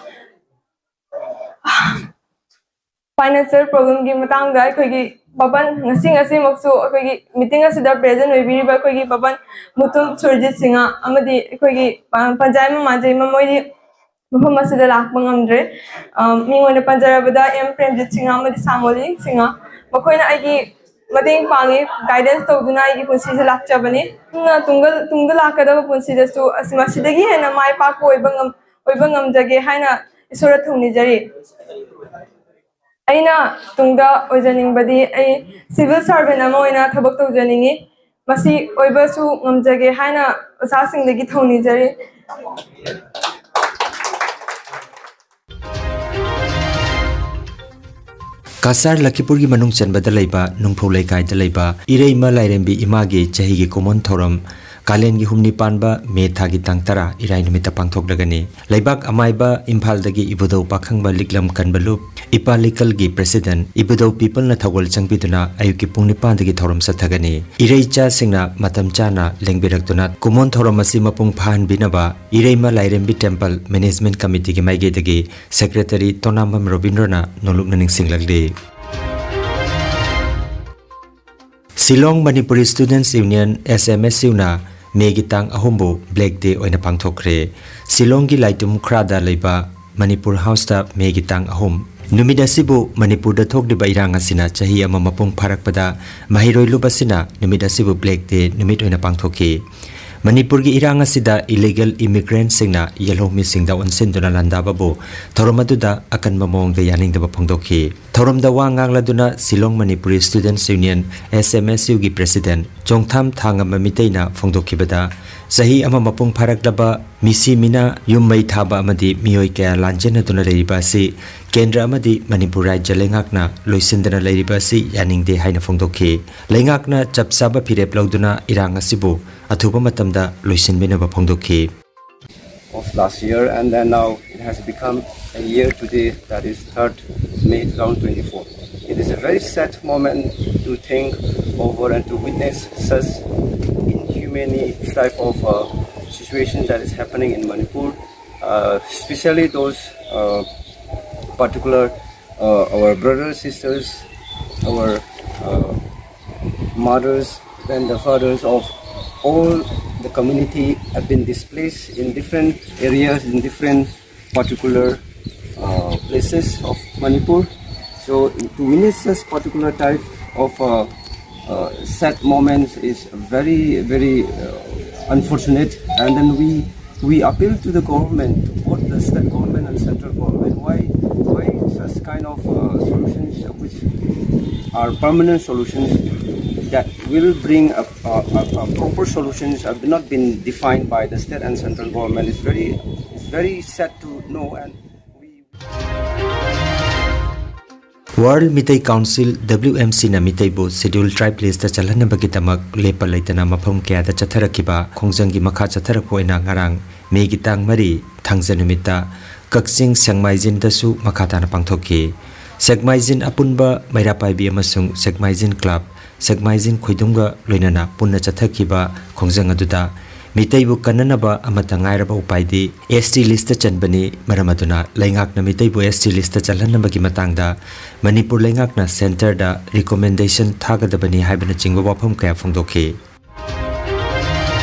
financial problemꯒꯤ ꯃꯇꯥꯡꯗ ꯑꯩꯈꯣꯏꯒꯤ ꯄꯥꯄꯟ, ꯉꯁꯤ ꯉꯁꯤꯃꯛꯁꯨ ꯑꯩꯈꯣꯏꯒꯤ meeting ꯑꯁꯤꯗ present ꯑꯣꯏꯕꯤꯔꯤꯕ ꯑꯩꯈꯣꯏꯒꯤ ꯄꯥꯄꯟ ꯃꯨꯇꯨꯝ ꯁꯨꯔꯖꯤꯠ ꯁꯤꯡꯍ ꯑꯃꯗꯤ ꯑꯩꯈꯣꯏꯒꯤ, ꯑ, ꯄꯟꯖꯥꯏ ꯃꯃꯥꯟꯖꯩ ꯃꯃꯣꯏꯗꯤ ꯃꯐꯝ ꯑꯁꯤꯗ ꯂꯥꯛꯄ ꯉꯝꯗ꯭ꯔꯦ꯫ ꯑ, ꯃꯤꯡ ꯑꯣꯏꯅ ꯄꯟꯖꯔꯕꯗ ꯑꯦꯝ ꯄ꯭ꯔꯦꯝꯖꯤꯠ ꯁꯤꯡꯍ ꯑꯃꯗꯤ ꯁꯥꯡꯒꯣꯂꯤ ꯁꯤꯡꯍ, ꯃꯈꯣꯏꯅ ꯑꯩꯒꯤ ꯃꯇꯦꯡ ꯄꯥꯡꯉꯤ, guidance ꯇꯧꯗꯨꯅ ꯑꯩꯒꯤ ꯄꯨꯟꯁꯤꯁꯦ ꯂꯥꯛꯆꯕꯅꯤ꯫ ꯑꯗꯨꯅ ꯇꯨꯡꯗ, ꯇꯨꯡꯗ ꯂꯥꯛꯀꯗꯕ ꯄꯨꯟꯁꯤꯗꯁꯨ ꯑꯁ, ꯃꯁꯤꯗꯒꯤ ꯍꯦꯟꯅ ꯃꯥꯏ ꯄꯥꯛꯄ ꯑꯣꯏꯕ ꯉꯝ-, ꯑꯣꯏꯕ ꯉꯝꯖꯒꯦ ꯍꯥꯏꯅ ꯏꯁꯣꯔꯗ ꯊꯧꯅꯤꯖꯔꯤ꯫ ꯑꯩꯅ ꯇꯨꯡꯗ ꯑꯣꯏꯖꯅꯤꯡꯕꯗꯤ ꯑꯩ civil servant ꯑꯃ ꯑꯣꯏꯅ ꯊꯕꯛ ꯇꯧꯖꯅꯤꯡꯉꯤ꯫ ꯃꯁꯤ ꯑꯣꯏꯕꯁꯨ ꯉꯝꯖꯒꯦ ꯍꯥꯏꯅ ꯑꯣꯖꯥꯁꯤꯡꯗꯒꯤ ꯊꯧꯅꯤꯖꯔꯤ꯫ ꯀꯁꯥꯔ ꯂꯈꯤꯄꯨꯔꯒꯤ ꯃꯅꯨꯡ ꯆꯟꯕꯗ ꯂꯩꯕ ꯅꯨꯡꯐꯧ ꯂꯩꯀꯥꯏꯗ ꯂꯩꯕ ꯏꯔꯩꯃ ꯂꯥꯏꯔꯦꯝꯕꯤ ꯏꯃꯥꯒꯤ ꯆꯍꯤꯒꯤ ꯀꯨꯝꯑꯣꯟ ꯊꯧꯔꯝ ꯀꯥꯂꯦꯟꯒꯤ ꯍꯨꯝꯅꯤ ꯄꯥꯟꯕ ꯃꯦ ꯊꯥꯒꯤ ꯇꯥꯡ ꯇꯔꯥ ꯏꯔꯥꯏ ꯅꯨꯃꯤꯠꯇ ꯄꯥꯡꯊꯣꯛꯂꯒꯅꯤ꯫ ꯂꯩꯕꯥꯛ ꯑꯃꯥꯏꯕ ꯏꯝꯐꯥꯜꯗꯒꯤ ꯏꯕꯨꯙꯧ ꯄꯥꯈꯪꯕ ꯂꯤꯛꯂꯝ ꯀꯟꯕ ꯂꯨꯞ ꯏꯄꯥ ꯂꯤꯀꯜꯒꯤ president ꯏꯕꯨꯙꯧ ꯄꯤꯄꯜꯅ ꯊꯧꯒꯜ ꯆꯪꯕꯤꯗꯨꯅ ꯑꯌꯨꯛꯀꯤ ꯄꯨꯡ ꯅꯤꯄꯥꯟꯗꯒꯤ ꯊꯧꯔꯝ ꯆꯠꯊꯒꯅꯤ꯫ ꯏꯔꯩꯆꯥꯁꯤꯡꯅ ꯃꯇꯝ ꯆꯥꯅ ꯂꯦꯡꯕꯤꯔꯛꯇꯨꯅ ꯀꯨꯝꯑꯣꯟ ꯊꯧꯔꯝ ꯑꯁꯤ ꯃꯄꯨꯡ ꯐꯥꯍꯟꯕꯤꯅꯕ ꯏꯔꯩꯃ ꯂꯥꯏꯔꯦꯝꯕꯤ temple management committeeꯒꯤ ꯃꯥꯏꯀꯩꯗꯒꯤ secretary ꯇꯣꯅꯥꯝꯕꯝ ꯔꯣꯕꯤꯟꯗ꯭ꯔꯣꯅ ꯅꯣꯂꯨꯛꯅ ꯅꯤꯡꯁꯤꯡꯂꯛꯂꯤ꯫ Shillong Manipuri Students Union, S M S Uꯅ ꯃꯦꯒꯤ ꯇꯥꯡ ꯑꯍꯨꯝꯕꯨ Black Day ꯑꯣꯏꯅ ꯄꯥꯡꯊꯣꯛꯈ꯭ꯔꯦ꯫ ꯁꯤꯂꯣꯡꯒꯤ ꯂꯥꯏꯇꯨꯝ ꯈꯨꯔꯥꯗ ꯂꯩꯕ ꯃꯅꯤꯄꯨꯔ ꯍꯥꯎꯁꯇ ꯃꯦꯒꯤ ꯇꯥꯡ ꯑꯍꯨꯝ ꯅꯨꯃꯤꯠ ꯑꯁꯤꯕꯨ ꯃꯅꯤꯄꯨꯔꯗ ꯊꯣꯛꯂꯤꯕ ꯏꯔꯥꯡ ꯑꯁꯤꯅ ꯆꯍꯤ ꯑꯃ ꯃꯄꯨꯡ ꯐꯥꯔꯛꯄꯗ ꯃꯍꯩꯔꯣꯏ ꯂꯨꯞ ꯑꯁꯤꯅ ꯅꯨꯃꯤꯠ ꯑꯁꯤꯕꯨ Black Day ꯅꯨꯃꯤꯠ ꯑꯣꯏꯅ ꯄꯥꯡꯊꯣꯛꯈꯤ꯫ ꯃꯅꯤꯄꯨꯔꯒꯤ ꯏꯔꯥꯡ ꯑꯁꯤꯗ ꯏꯂꯤꯒꯦꯜ ꯏꯃꯤꯒ꯭ꯔꯦꯟꯠꯁꯤꯡꯅ ꯌꯦꯜꯍꯧꯃꯤꯁꯤꯡꯗ ꯑꯣꯟꯁꯤꯟꯗꯨꯅ ꯂꯥꯟꯗꯥꯕꯕꯨ ꯊꯧꯔꯝ ꯑꯗꯨꯗ ꯑꯀꯟꯕ ꯃꯑꯣꯡꯗ ꯌꯥꯅꯤꯡꯗꯕ ꯐꯣꯡꯗꯣꯛꯈꯤ꯫ ꯊꯧꯔꯝꯗ ꯋꯥ ꯉꯥꯡꯂꯗꯨꯅ Shillong Manipuri students union, S M S U ꯒꯤ ꯄ꯭ꯔꯦꯁꯤꯗꯦꯟꯠ ꯆꯣꯡꯊꯥꯝ ꯊꯥꯉꯝꯕ ꯃꯤꯇꯩꯅ ꯐꯣꯡꯗꯣꯛꯈꯤꯕꯗ, ꯆꯍꯤ ꯑꯃ ꯃꯄꯨꯡ ꯐꯥꯔꯛꯂꯕ ꯃꯤꯁꯤ ꯃꯤꯅꯥ, ꯌꯨꯝ ꯃꯩ ꯊꯥꯕ ꯑꯃꯗꯤ ꯃꯤꯑꯣꯏ ꯀꯌꯥ ꯂꯥꯟꯖꯦꯟꯅꯗꯨꯅ ꯂꯩꯔꯤꯕ ꯑꯁꯤ ꯀꯦꯟꯗ꯭ꯔ ꯑꯃꯗꯤ ꯃꯅꯤꯄꯨꯔ ꯔꯥꯖ꯭ꯌ ꯂꯩꯉꯥꯛꯅ ꯂꯣꯏꯁꯤꯟꯗꯅ ꯂꯩꯔꯤꯕ ꯑꯁꯤ ꯌꯥꯅꯤꯡꯗꯦ ꯍꯥꯏꯅ ꯐꯣꯡꯗꯣꯛꯈꯤ꯫ ꯂꯩꯉꯥꯛꯅ ꯆꯞ ꯆꯥꯕ ꯐꯤꯔꯦꯞ ꯂꯧꯗꯨꯅ ꯏꯔꯥꯡ ꯑꯁꯤꯕꯨ ꯑꯊꯨꯕ ꯃꯇꯝꯗ ꯂꯣꯏꯁꯤꯟꯕꯤꯅꯕ ꯐꯣꯡꯗꯣꯛꯈꯤ꯫ Of last year, and then now it has become a year today, that is third May two thousand twenty-four. It is a very sad moment to think over and to witness such inhumane type of uh, situation that is happening in Manipur, uh, especially those uh, particular uh, our brothers, sisters, our uh, mothers, and the fathers of all the community have been displaced in different areas, in different particular uh, places of Manipur. So to witness such particular type of uh, uh, sad moments is very, very uh, unfortunate. And then we we appeal to the government, both the state government and central government, why why such kind of uh, solutions which are permanent solutions that will bring a, a, a, a proper solutions have not been defined by the state and central government. It's very it's very sad to know. And we World Meitei Council, W M C ꯅ ꯃꯤꯇꯩꯕꯨ Scheduled Tribe list ꯇ ꯆꯜꯍꯟꯅꯕꯒꯤꯗꯃꯛ ꯂꯦꯞꯄ ꯂꯩꯇꯅ ꯃꯐꯝ ꯀꯌꯥꯗ ꯆꯠꯊꯔꯛꯈꯤꯕ ꯈꯣꯡꯖꯪꯒꯤ ꯃꯈꯥ ꯆꯠꯊꯔꯛꯄ ꯑꯣꯏꯅ ꯉꯔꯥꯡ ꯃꯦꯒꯤ ꯇꯥꯡ ꯃꯔꯤ, ꯊꯥꯡꯖ ꯅꯨꯃꯤꯠꯇ ꯀꯛꯆꯤꯡ ꯁꯦꯛꯃꯥꯏꯖꯤꯟꯗꯁꯨ ꯃꯈꯥ ꯇꯥꯅ ꯄꯥꯡꯊꯣꯛꯈꯤ꯫ ꯁꯦꯛꯃꯥꯏꯖꯤꯟ ꯑꯄꯨꯟꯕ ꯃꯩꯔꯥ ꯄꯥꯏꯕꯤ ꯑꯃꯁꯨꯡ ꯁꯦꯛꯃꯥꯏꯖꯤꯟ ꯀ꯭ꯂꯕ, ꯁꯦꯛꯃꯥꯏꯖꯤꯟ ꯈꯣꯏꯗꯨꯝꯒ ꯂꯣꯏꯅꯅ ꯄꯨꯟꯅ ꯆꯠꯊꯈꯤꯕ ꯈꯣꯡꯖꯪ ꯑꯗꯨꯗ ꯃꯤꯇꯩꯕꯨ ꯀꯟꯅꯅꯕ ꯑꯃꯠꯇ ꯉꯥꯏꯔꯕ ꯎꯄꯥꯏꯗꯤ S T list ꯇ ꯆꯟꯕꯅꯤ꯫ ꯃꯔꯝ ꯑꯗꯨꯅ ꯂꯩꯉꯥꯛꯅ ꯃꯤꯇꯩꯕꯨ S T list ꯇ ꯆꯜꯍꯟꯅꯕꯒꯤ ꯃꯇꯥꯡꯗ ꯃꯅꯤꯄꯨꯔ ꯂꯩꯉꯥꯛꯅ centre ꯗ recommendation ꯊꯥꯒꯗꯕꯅꯤ ꯍꯥꯏꯕꯅꯆꯤꯡꯕ ꯋꯥꯐꯝ ꯀꯌꯥ ꯐꯣꯡꯗꯣꯛꯈꯤ꯫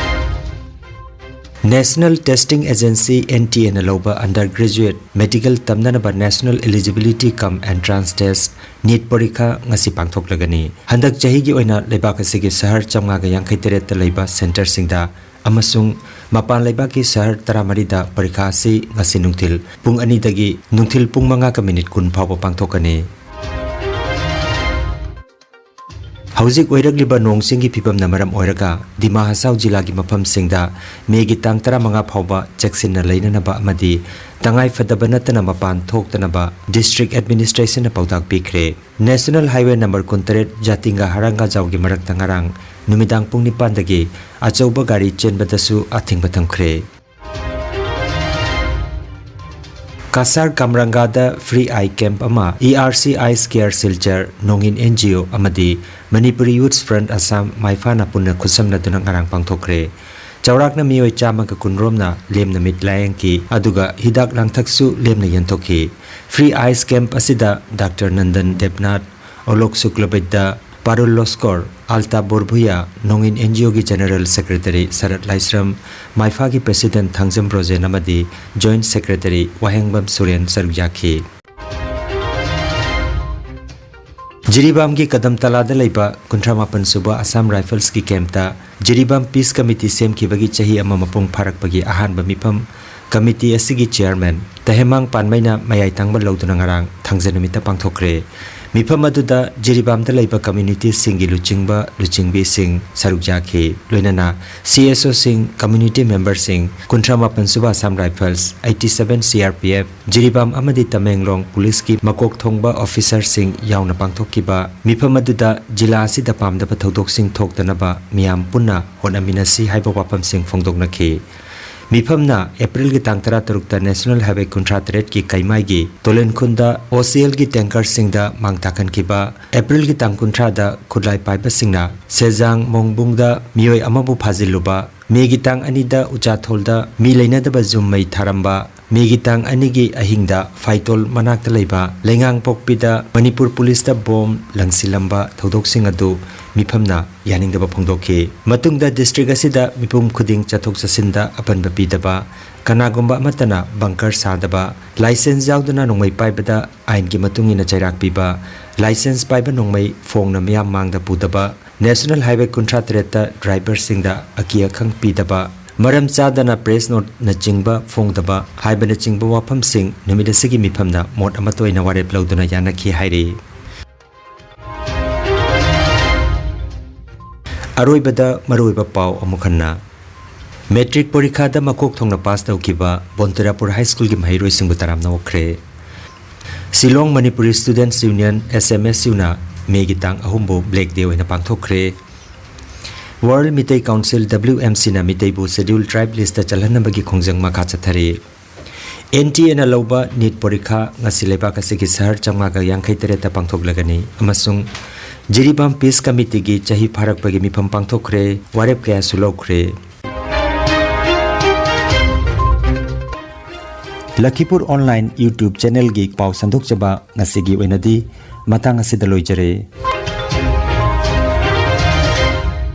National Testing Agency, N T A ꯅ ꯂꯧꯕ undergraduate medical ꯇꯝꯅꯅꯕ National Eligibility cum Entrance Test, NEET ꯄꯔꯤꯈꯥ ꯉꯁꯤ ꯄꯥꯡꯊꯣꯛꯂꯒꯅꯤ꯫ ꯍꯟꯗꯛ ꯆꯍꯤꯒꯤ ꯑꯣꯏꯅ ꯂꯩꯕꯥꯛ ꯑꯁꯤꯒꯤ ꯁꯍꯔ ꯆꯥꯝꯃꯉꯥꯒ ꯌꯥꯡꯈꯩ ꯇꯔꯦꯠꯇ ꯂꯩꯕ centre ꯁꯤꯡꯗ ꯑꯃꯁꯨꯡ ꯃꯄꯥꯟ ꯂꯩꯕꯥꯛꯀꯤ ꯁꯍꯔ ꯇꯔꯥꯃꯔꯤꯗ ꯄꯔꯤꯈꯥ ꯑꯁꯤ ꯉꯁꯤ ꯅꯨꯡꯊꯤꯜ ꯄꯨꯡ ꯑꯅꯤꯗꯒꯤ ꯅꯨꯡꯊꯤꯜ ꯄꯨꯡ ꯃꯉꯥꯒ ꯃꯤꯅꯤꯠ ꯀꯨꯟ ꯐꯥꯎꯕ ꯄꯥꯡꯊꯣꯛꯀꯅꯤ꯫ ꯍꯧꯖꯤꯛ ꯑꯣꯏꯔꯛꯂꯤꯕ ꯅꯣꯡ ꯆꯤꯡꯒꯤ ꯐꯤꯕꯝꯅ ꯃꯔꯝ ꯑꯣꯏꯔꯒ ꯗꯤꯃꯥ ꯍꯁꯥꯎ ꯖꯤꯂꯥꯒꯤ ꯃꯐꯝꯁꯤꯡꯗ ꯃꯦꯒꯤ ꯇꯥꯡ ꯇꯔꯥꯃꯉꯥ ꯐꯥꯎꯕ ꯆꯦꯛꯁꯤꯟꯅ ꯂꯩꯅꯅꯕ ꯑꯃꯗꯤ ꯇꯉꯥꯏ ꯐꯗꯕ ꯅꯠꯇꯅ ꯃꯄꯥꯟ ꯊꯣꯛꯇꯅꯕ district administrationꯅ ꯄꯥꯎꯇꯥꯛ ꯄꯤꯈ꯭ꯔꯦ꯫ National Highway number ꯀꯨꯟꯇꯔꯦꯠ ꯖꯥꯇꯤꯡꯒ ꯍꯔꯥꯡꯒꯥꯖꯥꯎꯒꯤ ꯃꯔꯛꯇ ꯉꯔꯥꯡ ꯅꯨꯃꯤꯗꯥꯡ ꯄꯨꯡ ꯅꯤꯄꯥꯟꯗꯒꯤ ꯑꯆꯧꯕ ꯒꯥꯔꯤ ꯆꯦꯟꯕꯗꯁꯨ ꯑꯊꯤꯡꯕ ꯊꯝꯈ꯭ꯔꯦ꯫ ꯀꯁꯥꯔ ꯀꯥꯝꯔꯪꯒꯥꯗ free eye camp ꯑꯃ E R C Eye Care Silchar ꯅꯣꯡꯏꯟ N G O ꯑꯃꯗꯤ Manipuri Youth Front Assam ꯃꯥꯏꯐꯥꯅ ꯄꯨꯟꯅ ꯈꯨꯠꯁꯝꯅꯗꯨꯅ ꯉꯔꯥꯡ ꯄꯥꯡꯊꯣꯛꯈ꯭ꯔꯦ꯫ ꯆꯥꯎꯔꯥꯛꯅ ꯃꯤꯑꯣꯏ ꯆꯥꯝꯃꯒ ꯀꯨꯟꯔꯣꯝꯅ ꯂꯦꯝꯅ ꯃꯤꯠ ꯂꯥꯌꯦꯡꯈꯤ, ꯑꯗꯨꯒ ꯍꯤꯗꯥꯛ ꯂꯥꯡꯊꯛꯁꯨ ꯂꯦꯝꯅ ꯌꯦꯟꯊꯣꯛꯈꯤ꯫ Free eyes camp ꯑꯁꯤꯗ Doctor Nandan ꯗꯦꯕꯅꯥꯊ, ꯑꯣꯂꯣꯛ ꯁꯨꯀ꯭ꯂꯕꯩꯗ꯭ꯌ, ꯄꯥꯔꯨꯜ ꯂꯣꯁꯀꯣꯔ, ꯑꯜꯇꯥ ꯕꯣꯔꯚꯨꯌꯥ, ꯅꯣꯡꯏꯟ N G Oꯒꯤ General Secretary ꯁꯔꯠ ꯂꯥꯏꯁ꯭ꯔꯝ, ꯃꯥꯏꯐꯥꯒꯤ President ꯊꯥꯡꯖꯝ ꯔꯣꯖꯦꯟ ꯑꯃꯗꯤ Joint Secretary ꯋꯥꯍꯦꯡꯕꯝ ꯁꯨꯔꯦꯟ ꯁꯔꯨꯛ ꯌꯥꯈꯤ꯫ ꯖꯤꯔꯤꯕꯥꯝꯒꯤ ꯀꯗꯝꯇꯂꯥꯗ ꯂꯩꯕ ꯀꯨꯟꯊ꯭ꯔꯥ ꯃꯥꯄꯟ ꯁꯨꯕ ꯑꯁꯥꯝ ꯔꯥꯏꯐꯜꯁꯀꯤ ꯀꯦꯝꯞꯇ ꯖꯤꯔꯤꯕꯥꯝ ꯄꯤꯁ ꯀꯃꯤꯇꯤ ꯁꯦꯝꯈꯤꯕꯒꯤ ꯆꯍꯤ ꯑꯃ ꯃꯄꯨꯡ ꯐꯥꯔꯛꯄꯒꯤ ꯑꯍꯥꯟꯕ ꯃꯤꯐꯝ ꯀꯃꯤꯇꯤ ꯑꯁꯤꯒꯤ ꯆꯤꯌꯔꯃꯦꯟ ꯇꯍꯦꯃꯥꯡ ꯄꯥꯟꯃꯩꯅ ꯃꯌꯥꯏ ꯊꯪꯕ ꯂꯧꯗꯨꯅ ꯉꯔꯥꯡ ꯊꯥꯡꯖ ꯅꯨꯃꯤꯠꯇ ꯄꯥꯡꯊꯣꯛꯈ꯭ꯔꯦ꯫ ꯃꯤꯐꯝ ꯑꯗꯨꯗ ꯖꯤꯔꯤꯕꯥꯝꯗ ꯂꯩꯕ ꯀꯝꯃ꯭ꯌꯨꯅꯤꯇꯤꯁꯤꯡꯒꯤ ꯂꯨꯆꯤꯡꯕ ꯂꯨꯆꯤꯡꯕꯤꯁꯤꯡ ꯁꯔꯨꯛ ꯌꯥꯈꯤ꯫ ꯂꯣꯏꯅꯅ ꯁꯤ ꯑꯦꯁ ꯑꯣꯁꯤꯡ, ꯀꯝꯃ꯭ꯌꯨꯅꯤꯇꯤ ꯃꯦꯝꯕꯔꯁꯤꯡ, ꯀꯨꯟꯊ꯭ꯔꯥ ꯃꯥꯄꯟ ꯁꯨꯕ Assam rifles, eighty seven C R P F, Jiribam ꯑꯃꯗꯤ ꯇꯃꯦꯡꯂꯣꯡ ꯄꯨꯂꯤꯁꯀꯤ ꯃꯀꯣꯛ ꯊꯣꯡꯕ ꯑꯣꯐꯤꯁꯔꯁꯤꯡ ꯌꯥꯎꯅ ꯄꯥꯡꯊꯣꯛꯈꯤꯕ ꯃꯤꯐꯝ ꯑꯗꯨꯗ ꯖꯤꯂꯥ ꯑꯁꯤꯗ ꯄꯥꯝꯗꯕ ꯊꯧꯗꯣꯛꯁꯤꯡ ꯊꯣꯛꯇꯅꯕ ꯃꯤꯌꯥꯝ ꯄꯨꯟꯅ ꯍꯣꯠꯅꯃꯤꯟꯅꯁꯤ ꯍꯥꯏꯕ ꯋꯥꯐꯝꯁꯤꯡ ꯐꯣꯡꯗꯣꯛꯅꯈꯤ꯫ ꯃꯤꯐꯝꯅ ꯑꯦꯄ꯭ꯔꯤꯜꯒꯤ ꯇꯥꯡ ꯇꯔꯥꯇꯔꯨꯛꯇ National Highway ꯀꯨꯟꯊ꯭ꯔꯥ ꯇꯔꯦꯠꯀꯤ ꯀꯩꯃꯥꯏꯒꯤ ꯇꯣꯂꯦꯟꯈꯨꯟꯗ ꯑꯣꯁꯤꯑꯦꯜꯒꯤ ꯇꯦꯡꯀꯔꯁꯤꯡꯗ ꯃꯥꯡ ꯇꯥꯛꯍꯟꯈꯤꯕ, ꯑꯦꯄ꯭ꯔꯤꯜꯒꯤ ꯇꯥꯡ ꯀꯨꯟꯊ꯭ꯔꯥꯗ ꯈꯨꯠꯂꯥꯏ ꯄꯥꯏꯕꯁꯤꯡꯅ ꯁꯦꯖꯥꯡ ꯃꯣꯡꯕꯨꯡꯗ ꯃꯤꯑꯣꯏ ꯑꯃꯕꯨ ꯐꯥꯖꯤꯜꯂꯨꯕ, ꯃꯦꯒꯤ ꯇꯥꯡ ꯑꯅꯤꯗ ꯎꯆꯥꯊꯣꯜꯗ ꯃꯤ ꯂꯩꯅꯗꯕ ꯌꯨꯝ ꯃꯩ ꯊꯥꯔꯝꯕ, ꯃꯦꯒꯤ ꯇꯥꯡ ꯑꯅꯤꯒꯤ ꯑꯍꯤꯡꯗ ꯐꯥꯏꯇꯣꯜ ꯃꯅꯥꯛꯇ ꯂꯩꯕ ꯂꯩꯉꯥꯡꯄꯣꯛꯄꯤꯗ ꯃꯅꯤꯄꯨꯔ ꯄꯨꯂꯤꯁꯇ ꯕꯣꯝ ꯂꯪꯁꯤꯜꯂꯝꯕ ꯊꯧꯗꯣꯛꯁꯤꯡ ꯑꯗꯨ ꯃꯤꯐꯝꯅ ꯌꯥꯅꯤꯡꯗꯕ ꯐꯣꯡꯗꯣꯛꯈꯤ꯫ ꯃꯇꯨꯡꯗ ꯗꯤꯁꯇ꯭ꯔꯤꯛ ꯑꯁꯤꯗ ꯃꯤꯄꯨꯝ ꯈꯨꯗꯤꯡ ꯆꯠꯊꯣꯛ ꯆꯠꯁꯤꯟꯗ ꯑꯄꯟꯕ ꯄꯤꯗꯕ, ꯀꯅꯥꯒꯨꯝꯕ ꯑꯃꯠꯇꯅ ꯕꯪꯀꯔ ꯁꯥꯗꯕ, ꯂꯥꯏꯁꯦꯟꯁ ꯌꯥꯎꯗꯅ ꯅꯣꯡꯃꯩ ꯄꯥꯏꯕꯗ ꯑꯥꯏꯟꯒꯤ ꯃꯇꯨꯡ ꯏꯟꯅ ꯆꯩꯔꯥꯛ ꯄꯤꯕ, ꯂꯥꯏꯁꯦꯟꯁ ꯄꯥꯏꯕ ꯅꯣꯡꯃꯩ ꯐꯣꯡꯅ ꯃꯤꯌꯥꯝ ꯃꯥꯡꯗ ꯄꯨꯗꯕ, ꯅꯦꯁꯅꯦꯜ ꯍꯥꯏꯋꯦ ꯀꯨꯟꯊ꯭ꯔꯥ ꯇꯔꯦꯠꯇ ꯗ꯭ꯔꯥꯏꯚꯔꯁꯤꯡꯗ ꯑꯀꯤ ꯑꯈꯪ ꯄꯤꯗꯕ, ꯃꯔꯝ ꯆꯥꯗꯅ ꯄ꯭ꯔꯦꯁ ꯅꯣꯠꯅꯆꯤꯡꯕ ꯐꯣꯡꯗꯕ ꯍꯥꯏꯕꯅꯆꯤꯡꯕ ꯋꯥꯐꯝꯁꯤꯡ ꯅꯨꯃꯤꯠ ꯑꯁꯤꯒꯤ ꯃꯤꯐꯝꯅ ꯃꯣꯠ ꯑꯃꯠꯇ ꯑꯣꯏꯅ ꯋꯥꯔꯦꯞ ꯂꯧꯗꯨꯅ ꯌꯥꯅꯈꯤ ꯍꯥꯏꯔꯤ꯫ ꯑꯔꯣꯏꯕꯗ ꯃꯔꯨꯑꯣꯏꯕ ꯄꯥꯎ ꯑꯃꯨꯛ ꯍꯟꯅ꯫ ꯃꯦꯇ꯭ꯔꯤꯛ ꯄꯣꯔꯤꯈꯥꯗ ꯃꯀꯣꯛ ꯊꯣꯡꯅ ꯄꯥꯁ ꯇꯧꯈꯤꯕ ꯕꯣꯟꯇꯨꯔꯥꯄꯨꯔ ꯍꯥꯏ ꯁ꯭ꯀꯨꯜꯒꯤ ꯃꯍꯩꯔꯣꯏꯁꯤꯡꯕꯨ ꯇꯔꯥꯝꯅ ꯑꯣꯛꯈ꯭ꯔꯦ꯫ Shillong Manipuri students union, S M S Uꯅ ꯃꯦꯒꯤ ꯇꯥꯡ ꯑꯍꯨꯝꯕꯨ ꯕ꯭ꯂꯦꯛ ꯗꯦ ꯑꯣꯏꯅ ꯄꯥꯡꯊꯣꯛꯈ꯭ꯔꯦ꯫ World Meitei council, W M Cꯅ ꯃꯤꯇꯩꯕꯨ ꯁꯦꯗ꯭ꯌꯨꯜ ꯇ꯭ꯔꯥꯏꯕ ꯂꯤꯁꯇ ꯆꯜꯍꯟꯅꯕꯒꯤ ꯈꯣꯡꯖꯪ ꯃꯈꯥ ꯆꯠꯊꯔꯤ꯫ N T Aꯅ ꯂꯧꯕ ꯅꯤꯠ ꯄꯣꯔꯤꯈꯥ ꯉꯁꯤ ꯂꯩꯕꯥꯛ ꯑꯁꯤꯒꯤ ꯁꯍꯔ ꯆꯥꯝꯃꯉꯥꯒ ꯌꯥꯡꯈꯩ ꯇꯔꯦꯠꯇ ꯄꯥꯡꯊꯣꯛꯂꯒꯅꯤ ꯑꯃꯁꯨꯡ ꯖꯤꯔꯤꯕꯥꯝ ꯄꯤꯁ ꯀꯃꯤꯇꯤꯒꯤ ꯆꯍꯤ ꯐꯥꯔꯛꯄꯒꯤ ꯃꯤꯐꯝ ꯄꯥꯡꯊꯣꯛꯈ꯭ꯔꯦ, ꯋꯥꯔꯦꯞ ꯀꯌꯥꯁꯨ ꯂꯧꯈ꯭ꯔꯦ꯫ ꯂꯈꯤꯄꯨꯔ ꯑꯣꯟꯂꯥꯏꯟ YouTube ꯆꯦꯅꯦꯜꯒꯤ ꯄꯥꯎ ꯁꯟꯗꯣꯛꯆꯕ ꯉꯁꯤꯒꯤ ꯑꯣꯏꯅꯗꯤ ꯃꯇꯥꯡ ꯑꯁꯤꯗ ꯂꯣꯏꯖꯔꯦ꯫